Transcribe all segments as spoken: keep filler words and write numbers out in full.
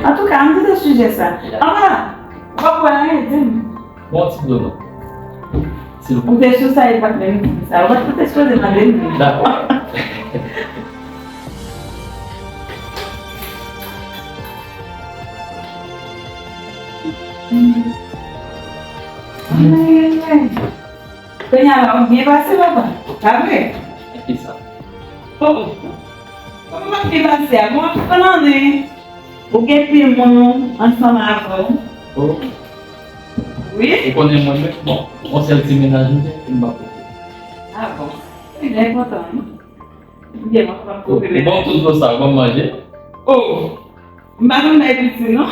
Antouka, ann kite sijè sa. Anvan, w ap bwè anyen, di m. Bon, ti dlo non. Silvouplè. Ou te sou sa, e pa t menm di m sa. Ou pa t sipoze mande m li. Dakò. Ay, ay, ay. Kounye a la, w ap byen pase, papa. Pa vre? Kisa? Oh, oh. Kòman w ap byen pase a? Bon, ap fè lannen. Ou gen pil moun ansanm avè w. Oh. Wi. Ou konnen mwen menm, bon, yon sèl ti mennaj m gen, m pa pote. Ah bon. Ebyen, kontan, wi. Ebyen, mwen pa pote mennaj. Ou ban m tout dlo sa, ou ban m manje? Oh. M pa konn bay piti, non.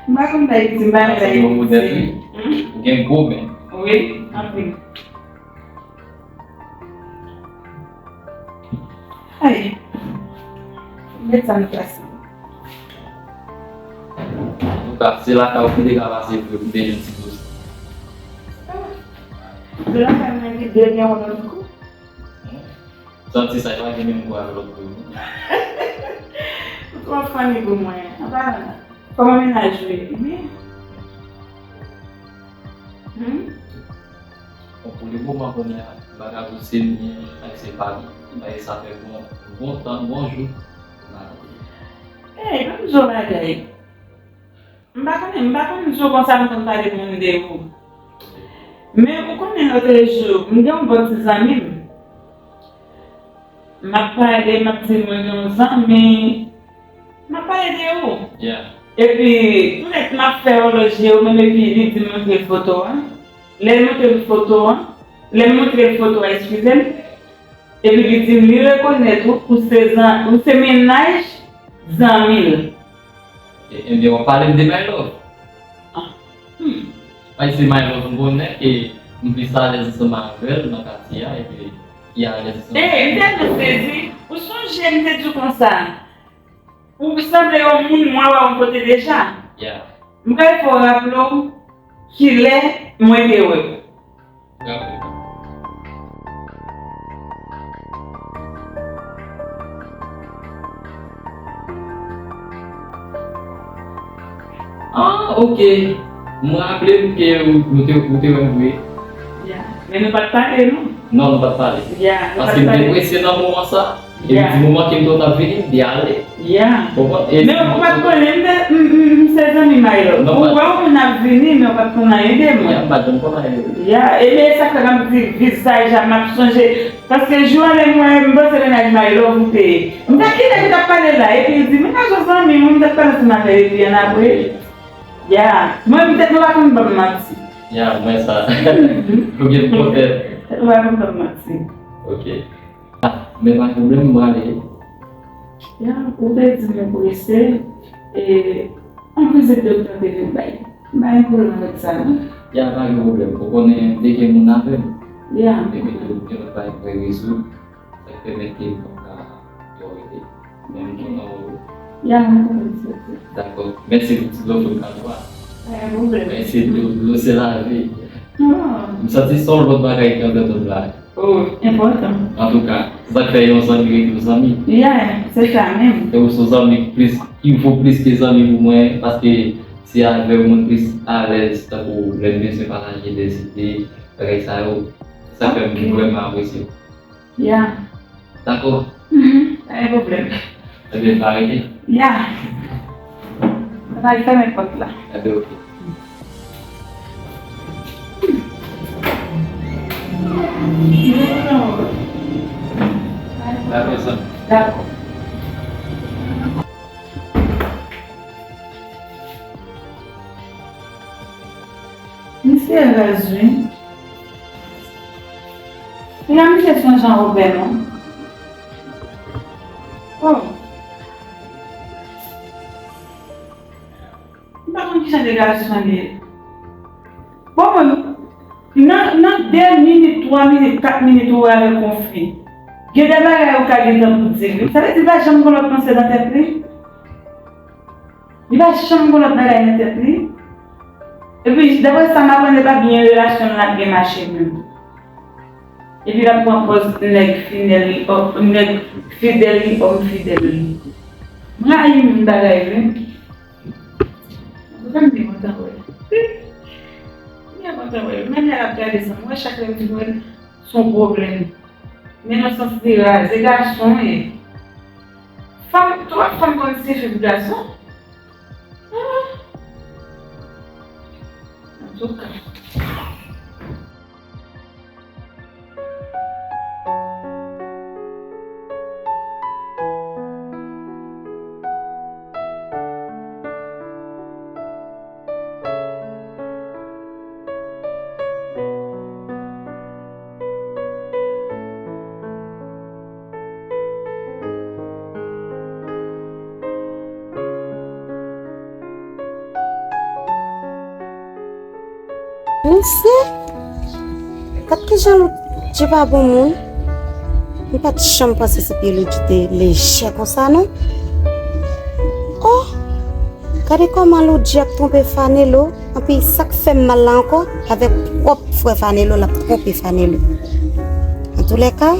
M pa konn bay piti, m pa konn bay piti. Sa se yon modèl, wi. Hmm? Ou gen gwo men. Wi, anpil. Ay. Met sa nan plas mwen. Antouka, se lakay ou ki te ka pase pou te jwenn ti dlo sa. De lakay mwen ki de gen yon lòt gou. Santi sa, e pa gen menm gou ak lòt gou. Ou twò funny pou mwen. Apa, kòman mennaj ou ye? Li byen? Hmm? Bon, pou le moman kounye a, bagay tout se mwen ak se pa li. Bagay sa fè bon, bon tan, bon jou. Ey, pa m di w bagay. M pa konnen, m pa konn di w konsa m konn pale moun de ou. Men ou konnen lòtrejou, m gen yon bon ti zanmi m. M ap pale, m ap di mwen gen yon zanmi. M ap pale de ou. Yeah. Epi, poutèt m ap fè òlòj ye ou menm, epi li di m montre l foto a. Lè l montre m foto a, lè m montre l foto a, eskize m, epi li di m li rekonèt ou, ou se zan-, ou se mennaj zanmi l. E, ebyen, w ap pale m de My Love. Ah. Hmm. Paske My Love, m konnen ke m plis alèz ansanm avè l nan katye a, epi li alèz ansanm avè m. Ey, m tèlman sezi. Ou sonje m te di w konsa. Ou sanble yon moun mwen wè yon kote deja. Yeah. M pral fè w raple w kilè mwen te wè w. Raple. Ah, ok. M raple m ke ou, ou te, ou te wè m vre. Ya. Men nou pa t pale, non? Non, nou pa t pale. Ya, nou pa t pale. Paske m te prese nan moman sa. Epi di moman ke m t ap vini, m te ale. Ya. Konprann? Men ou pa t konnen m te, m, m, m se zanmi Maylove. Ou wè yon moun ap vini, men ou pa t konn anyen de mwen. Ya, m pa t janm konn anyen de ou. Ya, e men sa k fè m ap di vizaj la, m ap sonje. Paske jou a lè m wè, m panse mennaj Maylove ou te ye. M ta kite m t ap pale la, epi li di, men pa jwe zanmi m, m t ap pale ansanm avè l, epi annapre. Ya, mwen m tèt mwen pa konn ban m manti. Ya, m wè sa. Ou gen pwoblèm. Tèt mwen pa konn ban m manti. Ok. Ah, men pa pwoblèm, m prale. Ya, ou te di m ou prese, e, yon vizit doktè te vin bay. M pa gen pwoblèm avèk sa, non. Ya, pa gen pwoblèm. Ou konnen, m te gen moun avè m. Ya. Epi tou, gen lòt bagay pou rezoud. Sa k pèmèt ke m pa ka twò rete. Men m kontan wè w. Ya, m kontan soti. Dakò. Mèsi pou ti dlo pou kado a. Pa gen pwoblèm. Mèsi, dlo, dlo se lavi. Non. M santi se yon lòt bagay ki antre antre nou la. Oh, enpòtan. Antouka, se sa k fè yon zanmi rete yon zanmi. Yeah, se sa menm. E ou se yon zanmi plis, ki vo plis ke zanmi pou mwen, paske se avè w mwen plis alèz, tankou lè m bezwen pataje de zide, bagay sa yo. Sa fè m vrèman apresye w. Ya. Dakò. Mhm. Pa gen pwoblèm. Ebyen, pa rete. Ya. Sa va fèmen pòt la. Ebyen, ok. Dakò, sa. Dakò. Misye rèz, wi. Piga misye se yon jan ouvè non. Oh. M pa konn ki jan de gason li ye. Bon, mwen, nan, nan de minit, twa minit, kat minit ou wè avèk yon fi, gen de bagay ou ka gentan pou di l, wi. Sa vle di li pa janm gen lòt panse nan tèt li? Li pa janm gen lòt bagay nan tèt li? Epi, daprè sa m aprann, se pa byen relasyon l ap gen mache menm. Epi l ap pran pòz nèg fidèl li, ò, nèg fidèl li, òm fidèl li. M rayi moun bagay, wi. Antouka, m byen kontan wè l. M byen kontan wè l. Menm lè l ap gade sa, m wè chak lè m fin wè l, se yon pwoblèm. Men nan sans li raze gason ye. Fanm, twòp fanm konn sifi pou gason. Ah. Antouka. Mesye, gad kijan Loudji pa bon moun. M pa t janm panse se pye Loudji te lejè konsa, non. Oh! Gade kòman Loudji ap twonpe Fanelo. Anpi, sa k fè m mal la ankò, avèk pwòp frè Fanelo, l ap twonpe Fanelo. Antoulèka,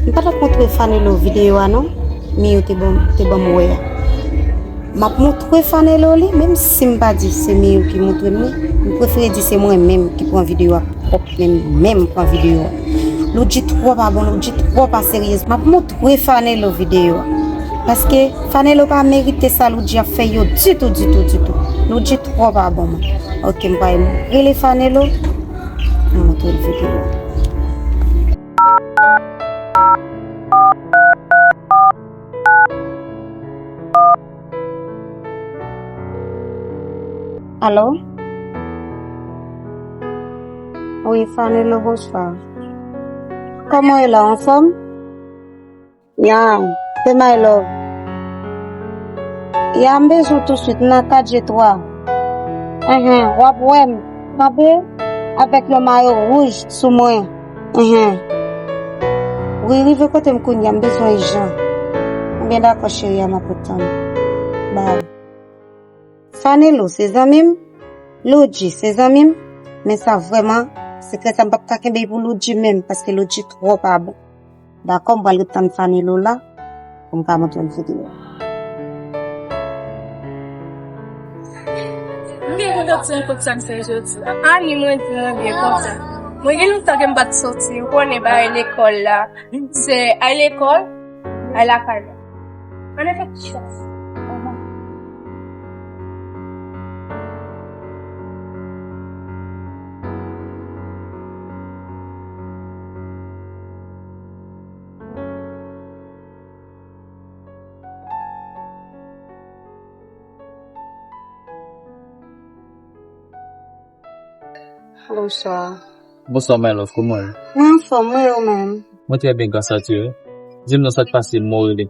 m pa t ap montre Fanelo videyo a non, Miyou te ban, te ban m wè a. M ap montre Fanelo li, menm si m pa di se Miyou ki montre m li, m prefere di se mwen menm ki pran videyo a pwòp menm, menm pran videyo a. Loudji twò pa bon, Loudji twò pa serye. M ap montre Fanelo videyo a. Paske Fanelo pa merite sa Loudji ap fè yo ditou, ditou, ditou. Loudji twò pa bon, mwen. Ok, m pral rele Fanelo, m montre l videyo a. Alo? Wi, Fanelo, bonswa. Kòman w ye la, anfòm? Ya, se my love. Ya, m bezwen w touswit, m nan kat G twa. Enhen, w ap wè m, kanpe avèk yon mayo wouj sou mwen. Enhen. Wi, rive kote m kounye a, m bezwen w ijan. Ebyen, dakò, cheri a, m ap ret tann ou. Bye. Fanelo, se zanmi m? Loudji, se zanmi m? Men sa vrèman, sekrè sa m p ap ka kenbe pou Loudji menm, paske Loudji twò pa bon. Dakò, m pral ret tann Fanelo la pou m ka montre l videyo. M byen kontan ti rankont sa n fè jodi a. Ani mwen di mwen byen kontan. Mwen gen lontan ke m pa t soti, ou konnen bagay lekòl la. Se al lekòl, al lakay mwen. Ann al fè ti chans. Alo, bonswa. Bonswa, my love, kòman w ye? Mwen anfòm, mwen, ou menm? Mwen trè byen, gras a Dye. Di m non, sa k pase, m wè w rele.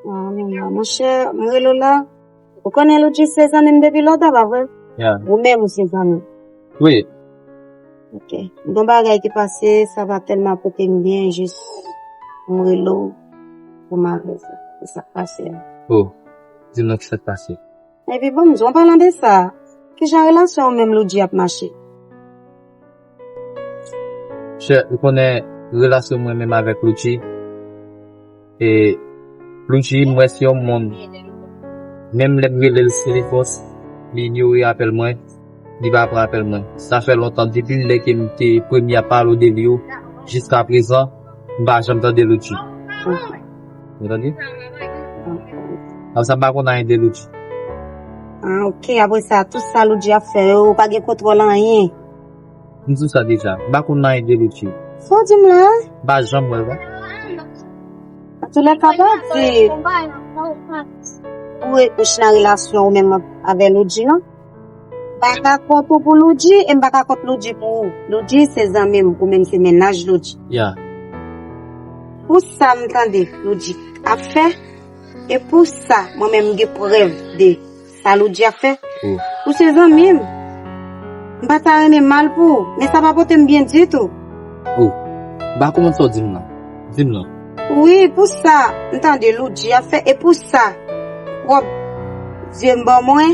Ah, men la, monchè, m rele w la. Ou konnen Loudji se zanmi m depi lontan, pa vre? Ya. Ou menm, ou se zanmi m. Wi. Ok. Gon bagay ki pase, sa pa tèlman pote m byen, jis m rele w pou m avè sa. Se sa k pase a. Oh, di m non, ki sa k pase? Epi bon, m di w, an palan de sa, kijan relasyon ou menm Loudji ap mache? Chè, ou konnen relasyon mwen menm avèk Loudji. E Loudji, m wè se yon moun. Menm lè m rele l, si li fòs, li inyore apèl mwen, li pa pran apèl mwen. Sa fè lontan, depi lè ke m te premye ap pale w de li yo, jiska prezan, m pa janm tande Loudji. Ou tande? Apre sa, m pa konn anyen de Loudji. Ah, ok. Apre sa, tout sa Loudji ap fè yo, ou pa gen kontwòl anyen. M di w sa deja, m pa konn anyen de Loudji. Sa w di m la? M pa janm wè l, non. Antoulèka, pa di ou re-, ou ch-, nan relasyon ou menm avè Loudji, non. M pa ka kont ou pou Loudji, e m pa ka kont Loudji pou ou. Loudji se zanmi m, ou menm se mennaj Loudji. Ya. Pou sa m tande Loudji ap fè, e pou sa mwen menm m gen prèv de sa Loudji ap fè. Oh. Ou se zanmi m. M pa ta renmen mal pou ou, men sa pa pote m byen ditou. Oh. M pa konprann sa w di m nan. Di m non. Wi, pou sa m tande Loudji ap fè, e pou sa pwòp zye m ban mwen,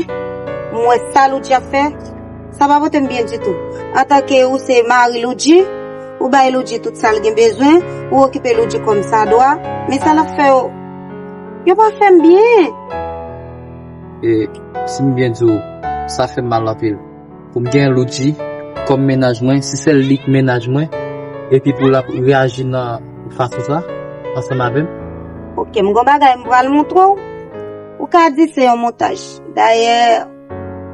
m wè sa Loudji ap fè, sa pa pote m byen ditou. Antanke ou se mari Loudji, ou bay Loudji tout sa l gen bezwen, ou okipe Loudji kòm sa dwa, men sa l ap fè yo, Yo pa fè m byen. E, si m byen di w, sa fè m mal anpil. Pou m gen Loudji kòm mennaj mwen, si se li k mennaj mwen, epi pou l ap reyaji nan fason sa, ansanm avè m. Ok, m gon bagay m pral montre w. Ou ka di se yon montaj. Dayè,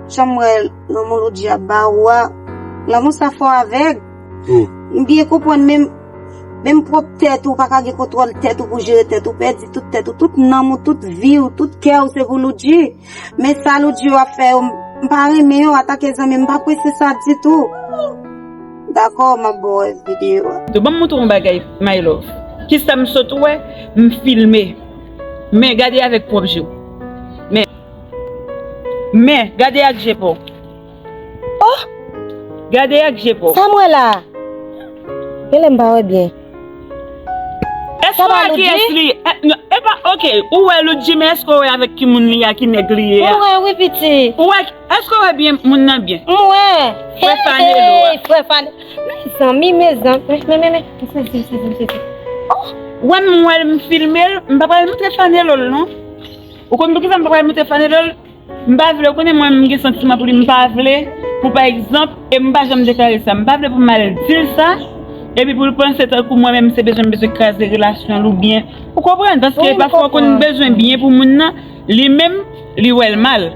jan m wè lanmou Loudji ap ba ou a, lanmou sa fò avèg. M byen konprann, men, menm pwòp tèt ou, ou pa ka gen kontwòl tèt ou pou jere tèt ou, pèdi tout tèt ou, tout nanm ou, tout vi w, tout kè w, se pou Loudji. Men sa Loudji yo ap fè yo, m pa renmen yo, antanke zanmi, m pa apresye sa ditou. Dakò, m ap ba w videyo a. Tou ban m montre w yon bagay, my love. Kisa m sot wè, m filme. Men gade avèk pwòp je w. Men, men, gade ak je pa w. Oh! Gade ak je pa w. Sa m wè la? Genlè m pa wè byen. Èske w wè kiyès li? Eh, non, e pa, ok, ou wè Loudji, men èske w wè avèk ki moun li a, ki nèg li ye a? M wè, wi, piti. Ou wè, èske w wè byen moun nan byen? M wè. Frè Fanelo a. Hey, frè Fane-, mezanmi, mezanmi. Men, men, men, men. M sezi, m sezi, m sezi. Oh! Wè m wè l, m filme l, m pa pral montre Fanelo l, non. Ou konn poukisa m pa pral montre Fanelo l? M pa vle, ou konnen mwen, m gen santiman pou li, m pa vle, pou pa egzanp, e m pa janm deklare sa, m pa vle pou m al di l sa, epi pou l panse tankou mwen menm se bezwen, m bezwen kraze relasyon l oubyen, ou konprann, paske pafwa ou konn bezwen byen pou moun nan, li menm, li wè l mal.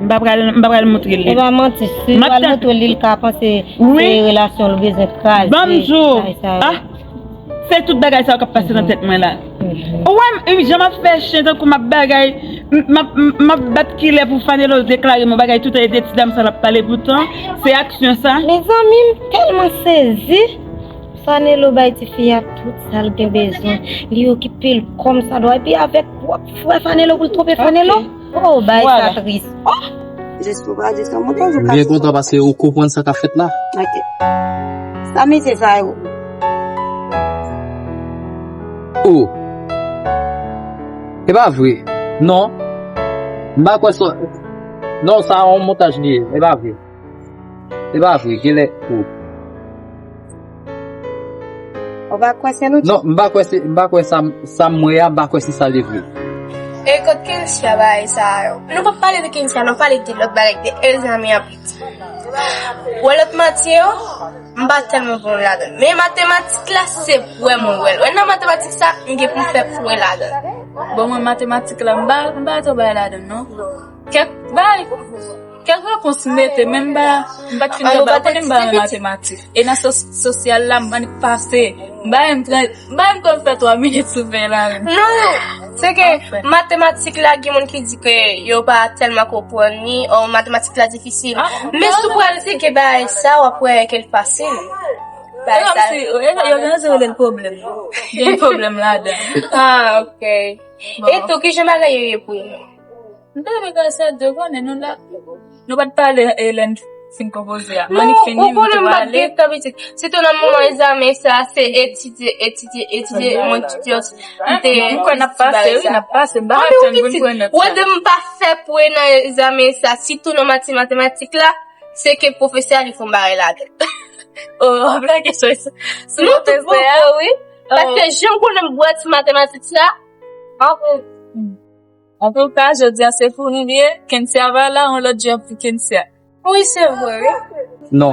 M pa pral, m pa pral montre l li. E pa manti, si l pral montre l li, l ka panse se relasyon l ou bezwen kraze. Ban m di w, ah, se tout bagay sa yo k ap pase nan tèt mwen la. Ou wè m, jan m ap fè chen tankou m ap bagay, m ap, m ap bat kilè pou Fanelo deklare m yon bagay, tout ede ti dam sa l ap pale, poutan se aksyon sa. Mezanmi, m tèlman sezi. Fanelo bay tifi a tout sa l gen bezwen. Li okipe l kòmsadwa. Epi avèk pwòp frè Fanelo pou l twonpe Fanelo. Oh, bay sa tris. Oh! Jis pou pa di se yon montaj ou ka. M byen kontan paske ou konprann sa k ap fèt la. Ok. Sa mesye sa yo. Oh. E pa vre. Non. M pa kwè sa. Non, sa yon montaj li ye. E pa vre. E pa vre. Genlè. Oh. Ou pa kwè se Loudji? Non, m pa kwè se, m pa kwè sa, sa m wè a, m pa kwè se sa li vre. E kot Kensia bagay sa yo? Nou pa pale de Kensia, nou pale de lòt bagay, de Elzami an piti. Wè lòt mati yo, m pa tèlman bon ladan. Men matematik la, se pwè mwen wè l. Wè nan matematik sa, m gen pou m fè pwè ladan. Bon, mwen matematik la, m pa, m pa twò bay ladan, non. Kèk bay. Kèk repons m mete, men m pa, m pa t fin gen ba, ou konnen m pa renmen matematik. E nan sos-, sosyal la, m annik pase. M pa menm pran, m pa menm konn fè twa minit sou ven la menm. Non, se ke matematik la, gen moun ki di ke yo pa tèlman konprann li, o matematik la difisil. Men si w pral tcheke bagay sa, w ap wè ke l fasil. Bagay sa. Yo gen rezon rele l pwoblèm. Gen pwoblèm ladan. Ah, ok. E tou, kijan bagay yo ye pou ou? M te renmen kòmsa, de konnen nou la. Nou pa t pale, e, lè n fin konpoze a. M annik fini, m tou prale. Sitou nan moman egzamen sa, se etidye, etidye, etidye, mwen etidye, m te. M kwè n ap pase, wi, n ap pase. M pa ka tann pou n pran nòt sa. Wè, de m pa fè pwen nan egzamen sa, sitou nan mati-, matematik la, se ke pwofesè a li fè yon bagay ladan. Oh, w ap lage sou, sou pwofesè a? Wi. Paske jan m konnen m bwè ti matematik sa, anfen. Antouka, jodi a se pou nou li ye. Kensia pa la, yon lòt jou ap pou Kensia. Wi, se vre, wi. Non.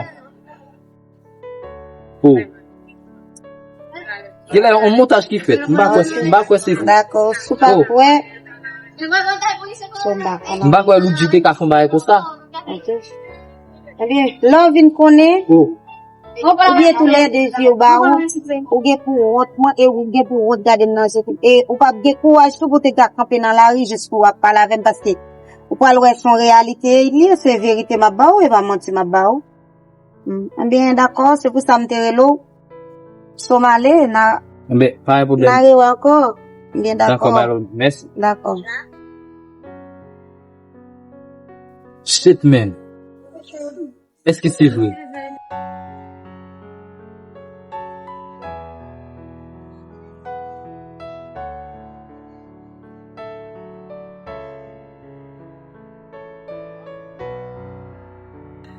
Oh. Genlè yon montaj ki fèt. M pa kwè, m pa kwè se vre. Dakò, si w pa kwè. M pa kwè Loudji te ka fè yon bagay konsa. Ok. Ebyen, lè w vin konnen, oubyen toulède je w ba ou, ou gen pou wont mwen e ou gen pou wont gade m nan je tou. E ou p ap gen kouraj tou pou te ka kanpe nan lari jis pou w ap pale avè m, paske ou pral wè se yon reyalite li ye, se verite m ap ba ou, e pa manti m ap ba ou. Hmm. Ebyen, dakò, se pou sa m te rele w. So m ale, na, ebyen, pa gen pwoblèm. Na rewè ankò. Ebyen, dakò. Dakò, my love. Mèsi. Dakò. Shit, man. Èske se vre?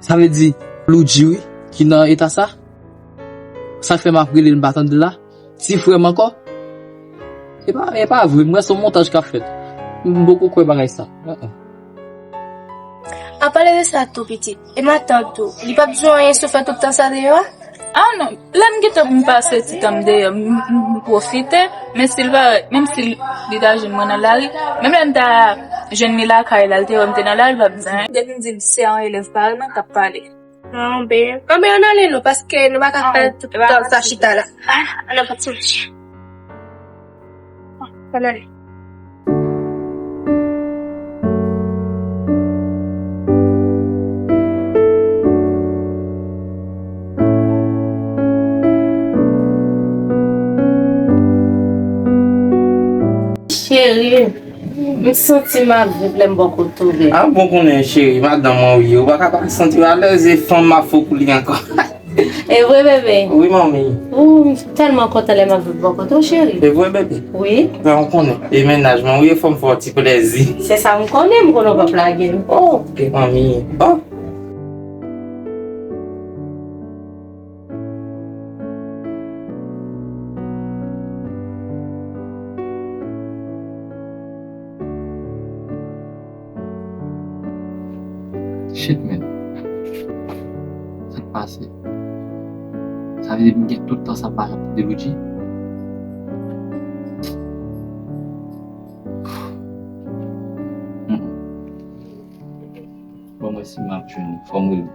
Sa vle di, Loudji, wi, ki nan eta sa? Sa k fè m ap rele l, m pa tande l la? Ti frè m ankò? E pa, e pa vre, m wè se yon montaj k ap fèt. M poko kwè bagay sa. Ah, ah. An pale de sa tou, pitit. E matant ou, li p ap di w anyen si w fè tout tan sa deyò a? Ah non, lè m gentan m pase ti tan m deyò, m, m, m pwofite, men si l pa, menm si li ta jwenn mwen nan lari, menm lè m ta jwenn li lakay la, li te wè m te nan lari, li p ap di anyen. Depi m di l se yon elèv parèy mwen k ap pale. Non, ben, anben ann ale non, paske nou pa ka fè tout tan sa chita la. Ah, ann al pati mache. Ann ale. Cheri, m santi m ap viv lè m bò kote w, bebe. A bon, konnen cheri, madanm mwen ou ye, ou pa ka pa santi w alèz, e fanm m ap fè w pou li ankò. E vre, bebe? Wi, manmi. Ou, m tèlman kontan lè m ap viv bò kote w, cheri. E vre, bebe? Wi. Ben, ou konnen, e mennaj mwen ou ye, fò m fè w ti plèzi. Se sa m konnen, m konnen w p ap lage m. Ok, manmi. Oh. Shit, man. Sa k pase? Sa vle di m gen tout tan sa m pa janm tande Luigi? Mm. Bon, mwen si m ap jwenn li, fò m rele.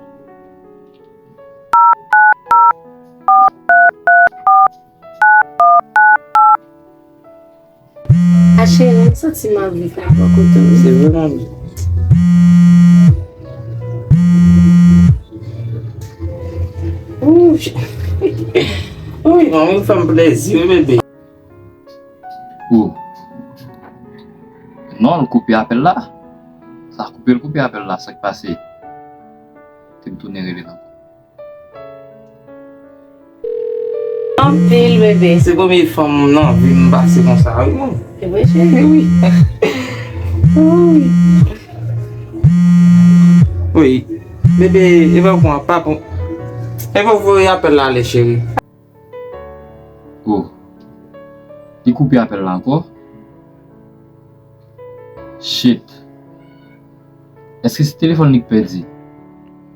A cheri, m santi m anvi fè bò kote w. Se vre, manmi. Ouch. Wi, manmi, ou fè m plèzi, wi, bebe. Oh. Non, l koupe apèl la. Sa koupe, l koupe apèl la. Sa k pase? Te m tounen rele l ankò. Anpil, bebe. Se premye fanm nan vi m pase konsa, wi, mwen. E vre, cheri? Wi. Wi. Wi. Bebe, e pa pran, pa pran. E pa voye apèl la ale, cheri. Oh. Li koupe apèl la ankò? Shit. Èske se telefòn li k pèdi?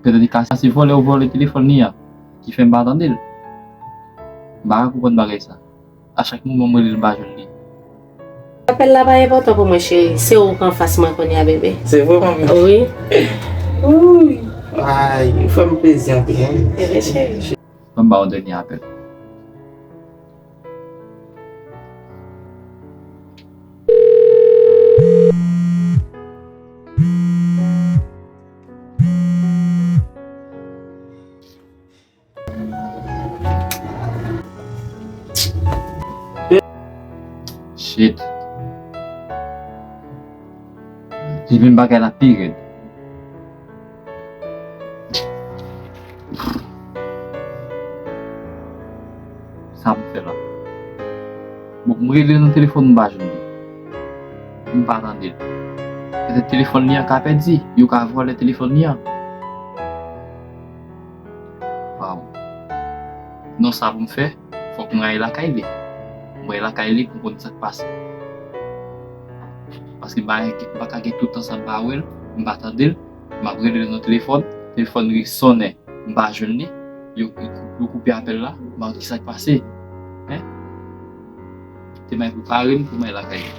Petèt li ka se vòlè ou vòlè telefòn li an ki fè m pa tande l. M pa ka konprann bagay sa. A chak moman m rele l, m pa jwenn li. Apèl la pa enpòtan pou mwen, cheri. Se ou k anfas mwen kounye a, bebe. Se vre, manmi? Wi. Wi. Ay, ou fè m plezi anpil, wi. Bebe, cheri. Ban m ba w yon dènye apèl. Shit. Li vin bagay la pi rèd. Sa pou fè la. Bon, m rele nan telefòn, m pa jwenn li. M pa tande l. Petèt telefòn li an ka pèdi. Yo ka vòlè telefòn li an. Waw. Non, sa pou m fè, fòk mwen al lakay li. Mwen al lakay li pou m konn sa k pase. Paske m pa, m pa ka gen tout tan sa m pa wè l, m pa tande l, m ap rele l nan telefòn, telefòn li sonnen, m pa jwenn li, yo, yo koupe apèl la, m pa konn ki sa k pase. Hein? Te mwen prepare m pou mwen lakay li.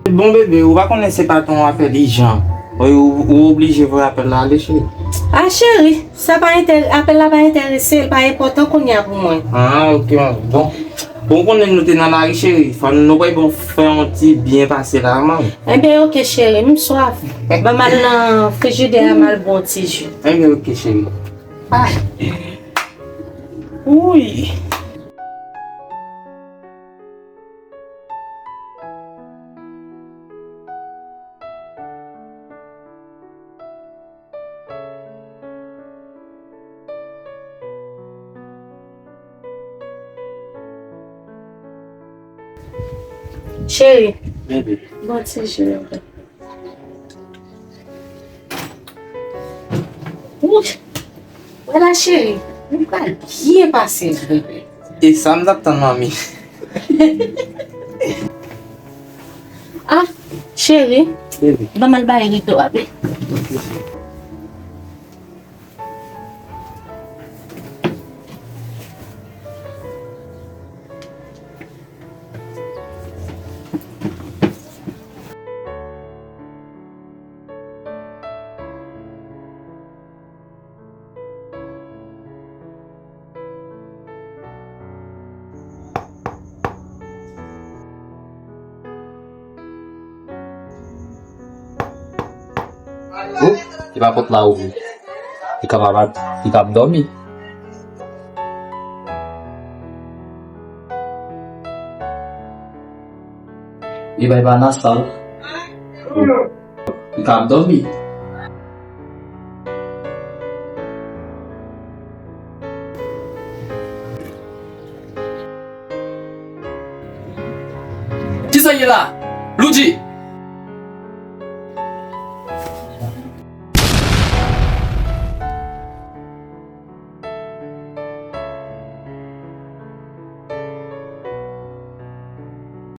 Bon, bebe, ou pa konnen se pa t yon apèl ijan. Ou, ou, ou oblije voye apèl la ale, cheri. A, cheri, sa pa enterè-, apèl la pa enterese, l pa enpòtan kounye a pou mwen. Ah, ok, bon. Bon, konnen nou te nan lari, cheri. Fò nou, nou pral bon fè yon ti byen pase la, man. Enben, ok, cheri, m swaf. Ban m al nan frijidè a, m al bwè yon ti ji. Enben, ok, cheri. Ah. Wi. Cheri. Bebe. Bon ti ji. Wouch! Wè la, cheri, nou pral byen pase, bebe. E sa m t ap tann, manmi. Ah, cheri, ban m al bay rido a, wi. Ou, e pa pòt la ouvri. Li kapab, li kapab dòmi. Li bay bana sal. Li kapab dòmi. Kisa ye la? Loudji!